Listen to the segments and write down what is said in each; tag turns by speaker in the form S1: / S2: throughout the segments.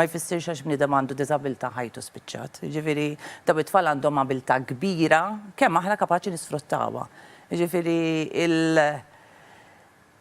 S1: Ma jfissirx għax bniedem għandu diżabilità ħajtu spiċċat. Jiġifieri dawn it-tfal għandhom abilità kbira kemm aħna kapaċi nisfruttawha. Jiġifieri il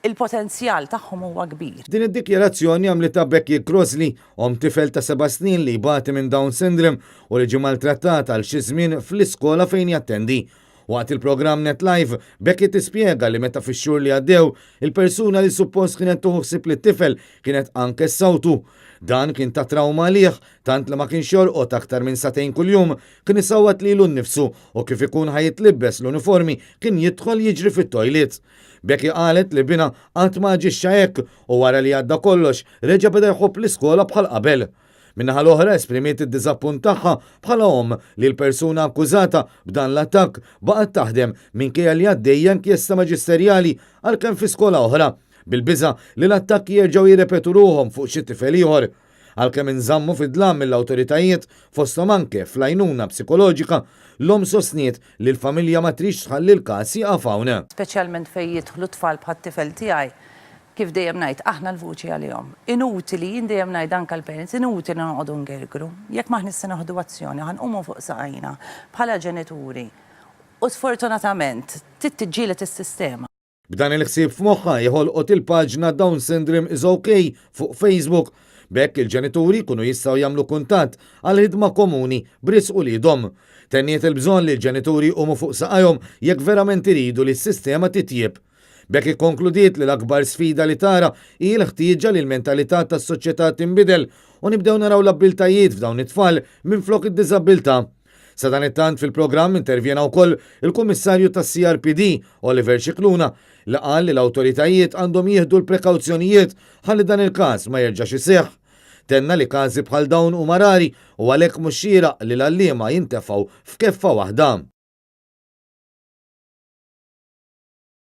S1: il-potenzjal tagħhom huwa kbir.
S2: Din id-dikjarazzjoni għamlitha Becky Crossley, omm tifel ta' seba' snin li jbati minn Down syndrome u li ġie maltrattat għal xi żmien fl-iskola fejn jattendi. Waqt il-programm Net Live, Becky tispjega li meta fix-xhur li għaddew, il-persuna li suppost kienet tieħu ħsieb lit-tifel kienet anke ssawtu. Dan kien ta' trawma għalih, tant li ma kienx jorqod aktar minn sagħtejn kuljum, kien isawwat lilu nnifsu u kif ikun ħa jitlibbes l-uniformi kien jidħol jiġri fit-toilet. Becky qalet li binha qatt ma aġixxa hekk u wara li għadda kollox reġa' beda jħobb l-iskola bħal qabel. Min-naħa l-oħra esprimiet id-diżappunt tagħha bħala omm li l-persuna akkużata b'dan l-attakk baqgħet taħdem minkejja li għaddejja inkjesta maġisterjali għalkemm fi skola oħra, bil-biża' li l-attakki jerġgħu jirrepetu ruħhom fuq xi tifel ieħor. Għalkemm inżammu fid-dlam mill-awtoritajiet, fosthom anke fl-għajnuna psikoloġika, l-omm sostniet li l-familja ma tridx tħalli l-każ jieqaf hawn.
S1: Speċjalment fejn jidħlu tfal bħat-tifel tiegħi, Kif dejjem ngħid, aħna l-vuċi għalihom. Inutili, jien dejjem ngħid anke għall-parents, inutili noqogħdu ngergru. Jekk m'aħniex se nieħdu azzjoni, ħa nqumu fuq saqajna bħala ġenituri. U sfortunatament, trid tiġġieled is-sistema.
S2: B'dan il-ħsieb f'moħħha hi ħolqot il-paġna Down Syndrome is OK fuq Facebook. B'hekk il-ġenituri jkunu jistgħu jagħmlu kuntatt għal ħidma komuni b'risq uliedhom. Tenniet il-bżonn li l-ġenituri jqumu fuq saqajhom jekk verament iridu li s-sistema titjieb. B'hekk ikkonkludiet li l-akbar sfida li tara hi l-ħtieġa li l-mentalità tas-soċjetà tinbidel u nibdew naraw l-abbiltajiet f'dawn it-tfal minflok id-diżabbiltà. Sadanittant fil-programm intervjena wkoll il-Kummissarju tas-CRPD, Oliver Scicluna, li qal li l-awtoritajiet għandhom jieħdu l-prekawzjonijiet ħalli dan il-każ ma jerġax iseħħ. Tenna li każi bħal dawn huma rari u għalhekk mhux xieraq li l-għalliema jintefgħu f'keffa waħda.